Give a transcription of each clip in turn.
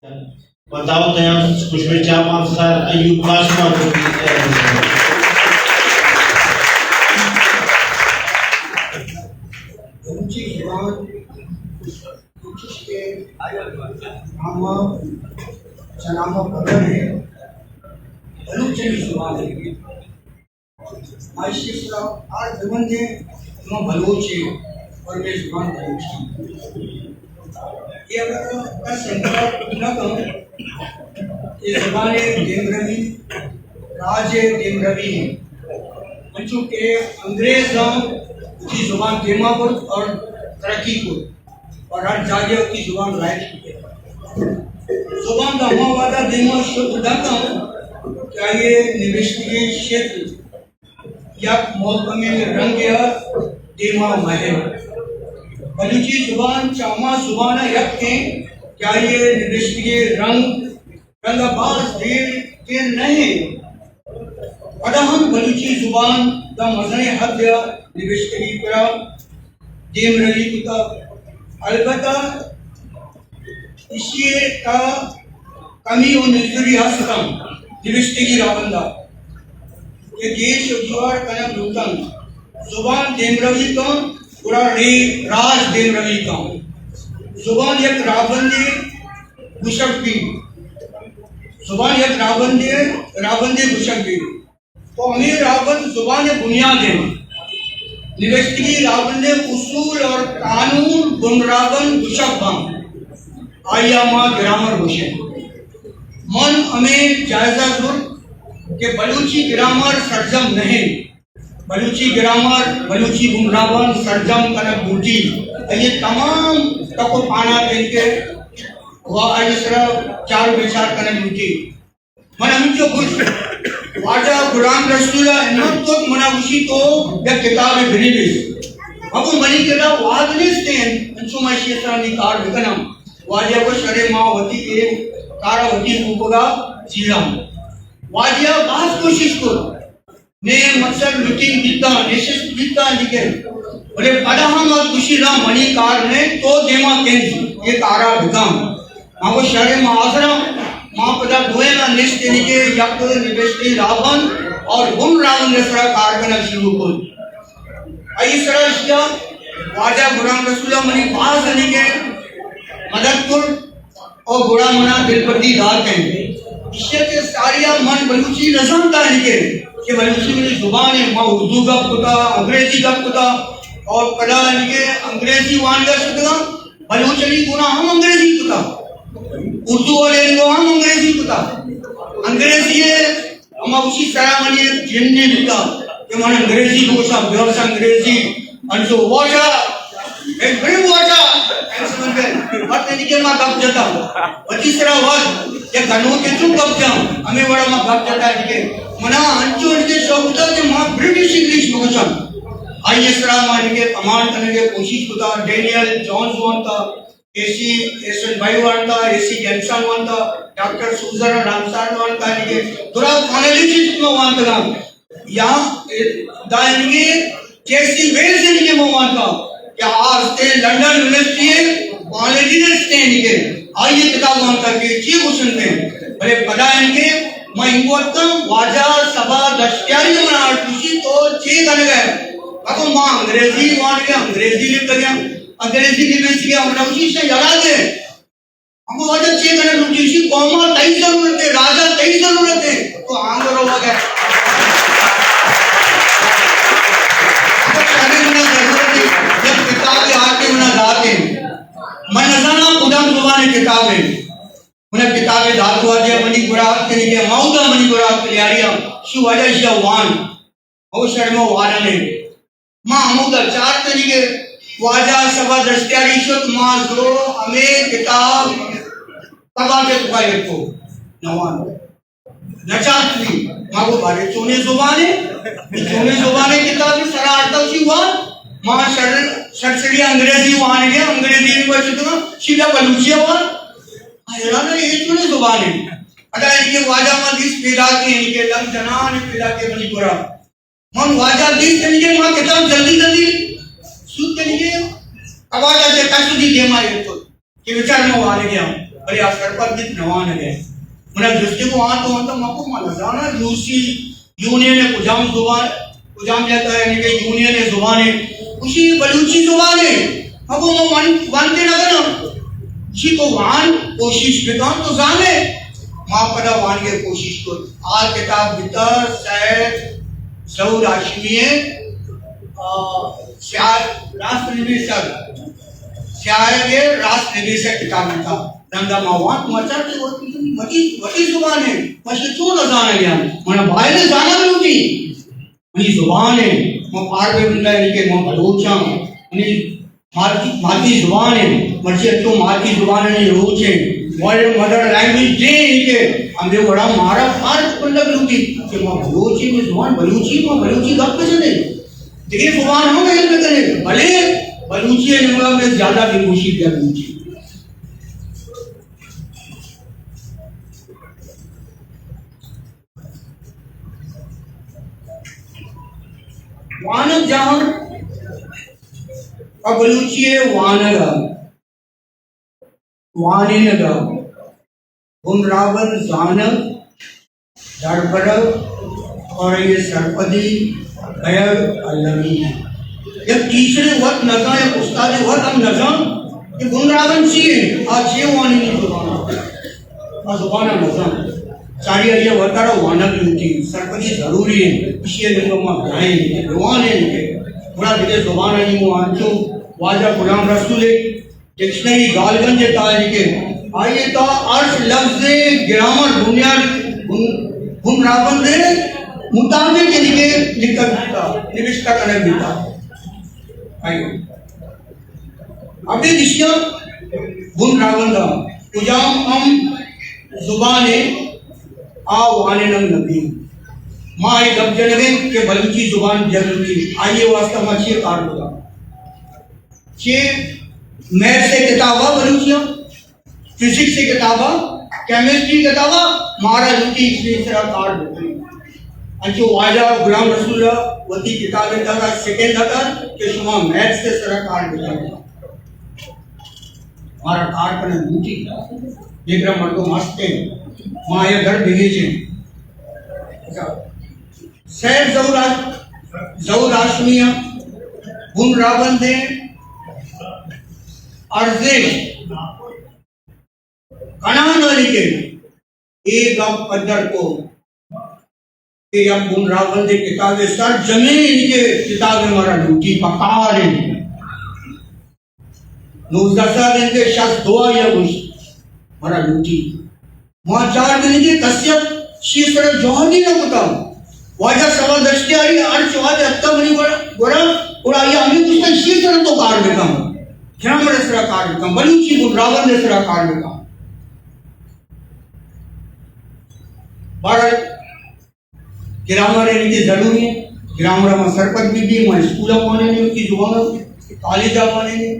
بتاؤ تیاں خوش بچار ماسٹر ایوب کاشما کو۔ بلوچی زبان کوشش کے نامہ چنامہ پکڑ ہے، بلوچی زبان ہے۔ ما ایشی سرا آر ببندیں، ما بلوچ ایں اور مئے زبان بلوچی۔ یہ اگر کس انکار نہ کن، یہ زبان دیمروی، راج دیمروی ہے۔ انچو کہ انگریز ہم وتی زبان دیما برت اور ترقی کو۔ اور ہر جاگہ وتی زبان لائق ہے۔ زبان دا ہما وعدہ دیما شد داتا کہ آئیے نوشتگی شکل یک محکمیں رنگ یا دیما مہر۔ بلوچی زبان چہ ہما زبان یک ہیں کہ آئیے نوشتگی رنگ رنگ باز دیر تیر نہ انت۔ پدا ہم بلوچی زبان داں مزنیں حد ء نبشتگی کرا دیم روی کتا۔ البتہ ایشی ء تہا کمی و نزوری ہست انت نبشتگی راہبند ء کہ گیش و گیوار کنگ لوٹنت۔ زبان دیم روی کن گڑا رے-، راج دیم روی کن۔ زبان یک راہبندے گوشگ بیت۔ زبان یک راہبندے، راہبندے گوشگ بیت۔ تو ہمے راہبند زبان ء بنیاد انت۔ نبشتگی راہبند ء اصول اور قانون بن راہبند گوشگ باں۔ آئی ء ما گرامر گوشیں۔ من ہمے جائزہ زرت کہ بلوچی گرامر سرجم نہ انت۔ بلوچی گرامر، بلوچی بنرابان سرجم کنگ لوٹی۔ اے تمام ٹک و پانات انت کہ و آئی سرا چار و بچار کنگ لوٹی۔ من ہمینچو گوشت، واجہ غلام رسول ء ہمت کت، منا گوشی تو یک کتابے بنویس۔ اگو منی کرا وہد نیست انت، انچو ما ایشی سرا نی کار بکناں۔ واجہ گوشت، ارے ما وتی اے کارا وتی کوپگا چیراں۔ واجہ باز کوشش کت۔ نے مقصد میٹنگ بیتا، نشست بیتا، لیکن بلے پدا ہم وت گوشی، نا، منی کار نے، تو دیما کنز یہ کارا بکن۔ ما گو شر، ما حاضر ہم، ما پدا دوئے نا نشت، یعنی کہ یک نبشتہ راہبند اور بن راہبند سرا کار کرنا شروع کت۔ ای سرا اشیا واجہ غلام رسول منی باز، یعنی کہ مدد کت۔ او گڑا منا دلبڈی دات انت۔ ایشی ء چہ ساری ء من بلوچی نہ زانتا انت کہ بلوچی منی زبان ہے۔ ما اردو گپ کتا، انگریزی گپ کتا، اور پدا انت کہ انگریزی وانگا شتگا، بلوچانی گنا ہم انگریزی کتا، اردو والے گو ہم انگریزی کتا۔ انگریزی ہے ہما گوشی سرا منی یک جنی بیتا کہ من انگریزی گوشاں، بے واسا انگریزی، انچو واجہ، ایک بڑے واجہ، ایسے من کے، وقت نہیں کہ ما گپ جتا، وتی سرا وقت، یا گنو کے چون گپ جاں، ہمیں بڑا ما گپ جتا ہے کہ منا انچو ان کے شوق تھا کہ ما برٹش انگلش بگوشاں۔ آئی سرا ما ان کے کمانڈ کرنے کے کوشش کتا، ڈینیل جونز وانتا، اے سی ایسن بھائی وانتا، اے سی جیمسن وانتا، ڈاکٹر سوزن رامسار وانتا، نگے درا فائنلسٹ ما وانتگاں۔ یا دائنگے جے سی ویلز نگے ما وانتا، کہ آستے لندن یونیورسٹی فائنلسٹ نگے، آئی کتاب وانتا کہ چی گوشنتے۔ بلے پدا انگے ما انگو اتاں واجہ صبا دشتیاری منا آرتوشی تو چی کنگے؟ اگو ما انگریزی وانگے، انگریزی لکھگے۔ انگریزی نبیسی ء ہم نوشی شہ یلا دے۔ ہمو واجہ چے کنگ لوٹی، ایشی قوم ء تئی ضرورت ہے، راج ء تئی ضرورت ہے، تو آنگو رو وگے۔ اگر شرے منا ضرورت ہے، یک کتاب آتے منا داتے۔ من نزاناں کدام زبان کتاب ہے۔ منا کتاب دات واجہ منی گرات کنی کہ مودا منی گرات کلیاریا شو واجہ ایشی وان۔ او شرم وارنے۔ ما ہمودا چار تنیگے واجہ صبا دشتیاری شت، ما زو ہمے کتاب تبا کے تبا یکو نوان نچارت بھی۔ ما گو بارے چونے زبانے، چونے زبانے کتاب سرا آرتا اسی وان۔ ما شر، شر سریا انگریزی وان گیا، انگریزی بھی بچتنا، شیلا بلوچی وان۔ حیران ہے، یہ چونے زبانے۔ ادا یہ واجہ ما دیس پیدا کے، یہ لنگ جنان پیدا کے منی گورا۔ من واجہ دیست کنگے، ما کتاب جلدی جلدی سوت کنگے، کباٹا چہ کش دی دیما ایتو کہ بچار ما وارگے ہم۔ بلے آ سرپد بیت نوانگ ءَ۔ منا جستے کو آ تو انت، ما کو ما نزاناں روسی یونین ءِ کجام زبان، کجام جاتا یعنی کہ یونین ءِ زبان ءَ۔ گوشی بلوچی زبان ءَ۔ ما کو ما وان-، وانتے نہ کناں۔ گوشی تو وان کوشش بکن تو زانے۔ ما پدا وانگ ءِ کوشش کت۔ آ کتاب بیتا سید ظہور ہاشمی ءِ، آ، سیاہ راست نبیسگ، سیاہ ءِ راست نبیسگ کتاب بیتا۔ رندا ما وانت، ما چرت وتی، وتی، وتی زبان ءَ، ما شے چون نزانگ ءَ آں؟ منا باید زانگ لوٹی۔ منی زبان ءَ، ما پار بہ بندہ یعنی کہ ما بلوچ آں۔ منی ماتی، ماتی زبان ءَ، مرچی انچو ماتی زبان ءِ روچ ءَ، World Mother Language Day یعنی کہ ہمے وڑا مارا پار بندگ لوٹی کہ ما بلوچ ایں، مئے زبان بلوچی، ما بلوچی گپ بہ جنیں۔ دگہ زبان ہم علم بکنیں، بلے بلوچی ءِ نیمگا مئے زیادہ دلگوشی بیگ لوٹی۔ وانگ جاہاں پہ بلوچی ءِ وانگ ءَ، وانینگ ءَ، بن راہبند زانگ، دربرگ اور آئی ءِ سرپدی بئیگ المی اِنت۔ یک ٹیچرے وت نزان، یک استادے وت ہم نزان کہ بن راہبند چی اِنت، آ چے وانینی زبان ءَ۔ آ زبان ءَ نزان۔ چاری آئی ءَ وتارا وانگ لوٹی، سرپدی ضروری اِنت۔ ایشی ءِ نیمگ ءَ ما بلائیں کہ بوانیں کہ گڑا دگہ زبانانی مو انچو واجہ غلام رسول ءِ ڈکشنری گالگنج ءِ تہا لکھے، آئی ءِ تہا ہرچ لفظ ءِ گرامر بنیاد بن، بن راہبند ءِ مطابق لکھے، لکھت بیتا، نبشتہ کنگ بیتا۔ آئی ءَ ابید ایشی ءَ بن راہبند ءَ کجام ہم زبان ءَ آ وانینگ نہ بیت۔ ما اے گپ جنگ ءَ ایں کہ بلوچی زبان بیگ لوٹی، آئی ءِ واستہ ما چی کار کتا؟ چے میتھس ءِ کتاب ءَ بلوچی ءَ، فزکس ءِ کتاب ءَ، کیمسٹری ءِ کتاب ءَ، مارا لوٹی ایشی ءِ سرا کار بکنیں۔ انچو واجہ غلام رسول ءَ وتی کتاب ءِ تہا سکند اتاں کہ شما میتھس ءِ سرا کار بکنیں۔ مارا کار کنگ لوٹی۔ جیکرا مردم ہست ایں، ما آئی ءَ در بگیجیں۔ سید ظہور ہاش-، ظہور ہاشمی ءَ بن راہبند ءِ ارزش کنان ءَ لکھے، اے گپ پدر کو کہ یک بن راہبند ءِ کتاب ءِ سرجمیں کہ کتاب ءَ مارا لوٹی، پکار اِنت۔ نوزدہ سال اِنت کہ شست دو ءَ گوشت مارا لوٹی۔ ما چار دن کہ کسے ءَ شی سرا جوابی نہ کتا۔ واجہ سوا دشتیاری ہرچ وہد اتکا منی گورا، گورا، گڑا آئی ءَ ہمے گوشتا شی سرا تو کار بکن، گرامر ءِ سرا کار بکن، بلوچی بن راہبند ءِ سرا کار بکن۔ بہرحال، گرامر یعنی کہ ضروری اِنت، گرامر ءَ ما سرپد بہ بیں، ما اسکول ءَ وانینیں، وتی زبان ءَ، کالج ءَ وانینیں،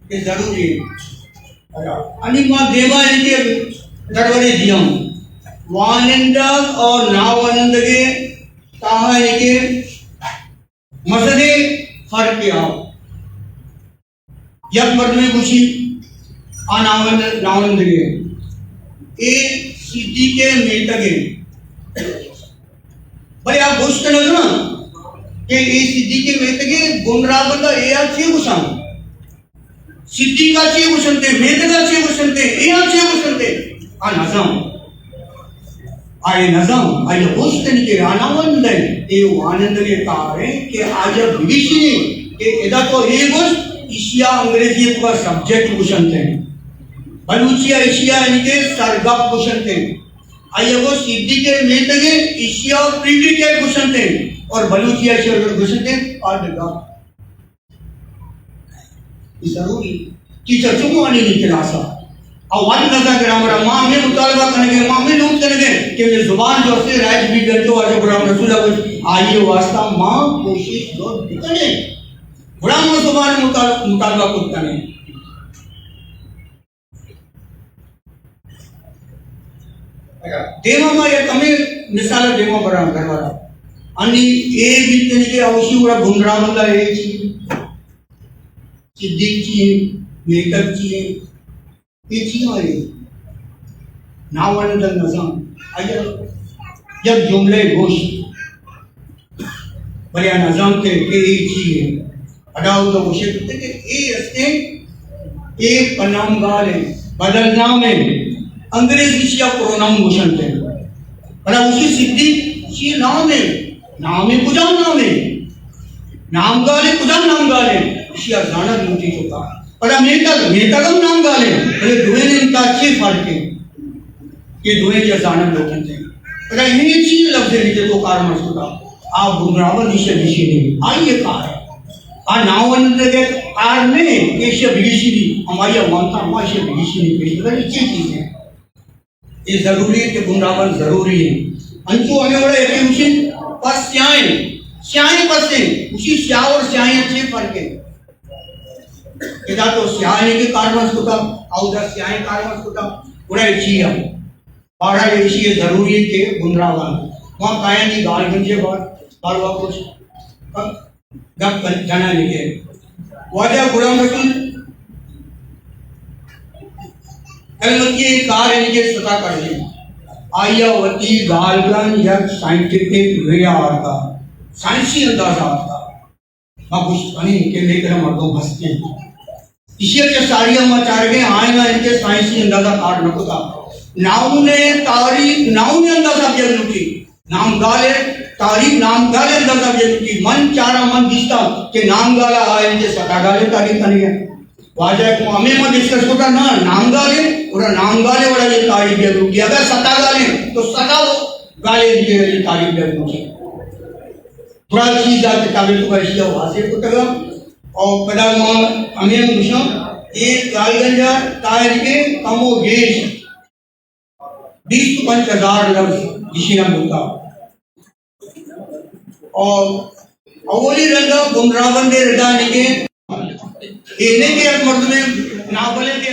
کہ ضروری اِنت۔ اچھا، انی ما دیما یعنی کہ درورے دیاں، وانندگ اور ناوانندگ ءِ تہا یعنی کہ مزنیں فرق ءَ۔ یک مردمے گوشی، آ ناوند-، ناوندگے، اے صدیق ءِ میتگے۔ بلے آ گوشت نہ کناں کہ اے صدیق ءِ میتگے، بن راہبند ءَ اے آ چے گوشاں؟ صدیق ءَ چے گوشنتے؟ میتگ ءَ چے گوشنتے؟ اے آ چے گوشنتے؟ آ نزان۔ آئی نزان، آئی گوشتنی کہ آ ناوند اِنت، اے وانندگے کار اِنت کہ آئی بگشینی کہ ادا تو اے گوشت، ایشیا انگریزی ءِ توکا سبجیکٹ گوشنت اِنت۔ بلوچی ءَ ایشیا یعنی کہ سرگپ گوشنت اِنت۔ آئی گوشت صدیق ءِ میتگے، ایشیا پریڈیکیٹ گوشنت اِنت اور بلوچی ءَ ایشیا گوشنت اِنت ارڈ گپ۔ اے ضروری۔ ٹیچر چون وانینی کلاس ءَ؟ آ وت نزان گرامر ءَ۔ ما ہمے مطالبہ کنگ ءَ، ما ہمے لوٹ کنگ ءَ کہ مئے زبان جو است رائج بیت، انچو واجہ غلام رسول ءَ گوشت، آئی ءِ واستہ ما کوشش زور بکنیں۔ گڑا ما زبان مطال-، مطالبہ کت کنیں۔ اچھا، دیما ما یک ہمے مثال ءَ دیما براں دربارا۔ انی اے بیت کنی کہ اوشی گڑا بن راہبند ءَ اے چی؟ صدیق چی اِنت؟ میتگ چی اِنت؟ اے چی آئے؟ ناوند نزان، آئی ءَ یک جملہ گوشت، بلے آ نزانت کہ اے چی اِنت۔ ادا اودا گوشت کہ اے است اِنت، اے پہ نام گال اِنت، بدل نام اِنت، انگریزی اشی ءَ پروناؤن گوشنت۔ پدا گوشی صدیق اشی نام اِنت، نام اِنت، کجام نام اِنت؟ نام گال اِنت، کجام نام گال اِنت؟ اشی ءَ زانگ لوٹی چکا۔ پدا میتگ، میتگ ہم نام گال اِنت، بلے دوئیں انت ءَ چے فرق اِنت؟ اے دوئیں چہ زانگ لوٹنت۔ پدا اے چی لفظ اِنت کہ تو کارمرز کتا؟ آ بندراول ایشی ءَ گیشینی، آئی ءِ کار اِنت۔ آ ناوند ءِ کار نہ اِنت کہ ایشی ءَ بگیشینی، ہمائی ءَ وانتا، ہما ایشی ءَ بگیشینی پیش دارگ، اے چی چیز اِنت؟ اے ضروری اِنت کہ بندراول ضروری اِنت۔ انچو ہمے وڑا یکے گوشی پس سیاہیں، سیاہیں پس اِنت، گوشی سیاہ اور سیاہیں چے فرق اِنت؟ ادا تو سیاہیں کہ کارمرز کتا، اودا سیاہیں کارمرز کتا، گڑا اے چی اِنت؟ بہرحال ایشی ءَ ضروری اِنت کہ بندراول ما کایاں نی گالگنج ءِ بار، بار واپس گپ جنانی کہ واجہ غلام رسول کلمتی ءِ کار ءَ کہ ستا کر دی۔ آئی ءَ وتی گالگنج یک سائنٹیفک وے ءَ آرتا، سائنسی انداز ءَ آرتا۔ ما گوشت کنیں کہ مئے کرا مردم ہست اِنت۔ ایشی ءَ چہ ساری ءَ ما چارگ ءَ آئیں، آ انچیں سائنسی انداز ءَ کار نہ کتا۔ ناؤن ءِ تعریف ناؤن ءِ انداز ءَ بیگ لوٹی، نامگال ءِ تعریف نامگال ءِ انداز ءَ بیگ لوٹی۔ من چاراں، من دیستاں کہ نامگال ءَ آ انچیں ستا گال ءِ تعریف کنگ ءَ۔ واجہ ءَ گوں ہمے ما ڈسکس کتا، نہ نامگال ءِ، گڑا نامگال ءِ وڑا اے تعریف بیگ لوٹی۔ اگر ستا گال ءِ تو ستا گال ءِ دیگہ تعریف بیگ لوٹی۔ پورا چیز ءَ کتاب ءِ توکا ایشی ءَ واضح کتگ ءُ پدا ما ہمے ہم گوشاں، اے گالگنج ءَ تاریخ کم ءُ گیش بیست ءُ پنچ ہزار لفظ گیشینگ بوتا۔ اور اولی رنگ ءَ بندراول ءِ ردا نگے، اے نہ کہ یک مردمے ناولے کہ